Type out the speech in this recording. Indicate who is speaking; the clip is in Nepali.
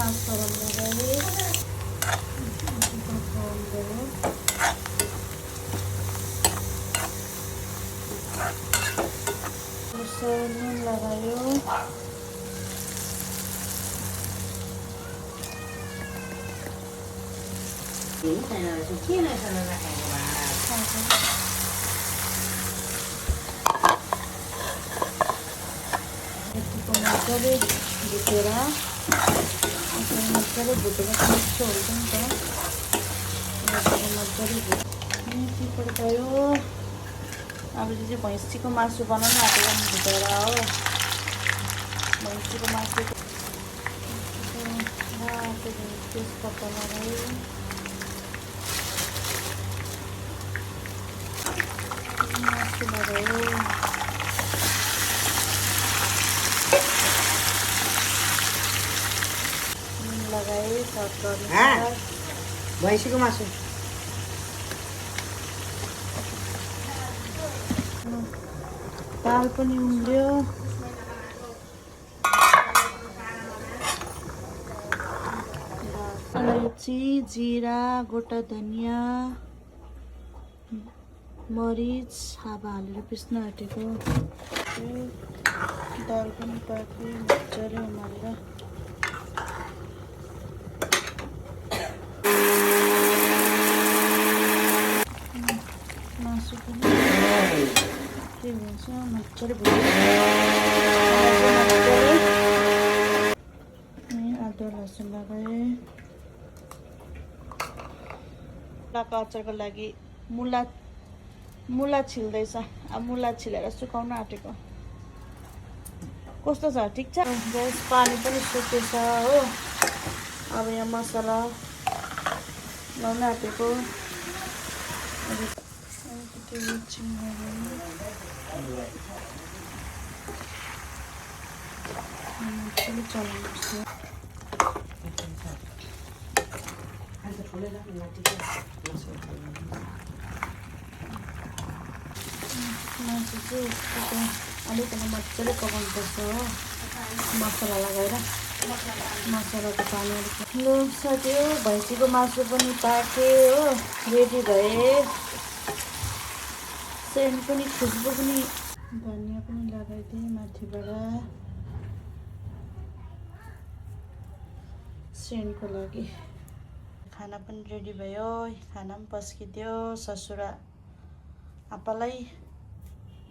Speaker 1: पाँच फोरन लगाएँ। नुन लगायो। मजाले भुटेर मजाले भुटेर मिठो हुन्छ नि त। मजाले मेथी पड्कायो। अब चाहिँ भैँसीको मासु बनाउनु आँटेको भुटेर हो। भैँसीको मासु तेजपत्ता लगायो। मासु लगायो। लगाए
Speaker 2: भैँसीको मासु
Speaker 1: दाल पनि उम्ल्यो। अलैँची, जिरा, गोटा धनिया, मरिच, हाबा हालेर पिस्न आँटेको। दाल पनि पाक्यो मजाले उमालेर। मासु पनि के भन्छ मजाले आदु लसुन लगाएँ। मुलाको अचारको लागि मुला छिल्दैछ। अब मुला छिलेर सुकाउन आँटेको। कस्तो छ ठिक छ? गैस पानी पनि सुकेछ हो। अब यहाँ मसला लाउन आँटेको। मासु चाहिँ अलिकति मजाले पकाउनुपर्छ हो। मसला लगाएर मसलाको पानी अलिक लु सक्यो। भैँसीको मासु पनि पाक्यो हो। रेडी भए। सेन्ट पनि खुसबु पनि धनिया पनि लगाइदिएँ माथिबाट सेन्टको लागि। खाना पनि रेडी भयो। खाना पनि पस्किदियो। ससुरा आप्पालाई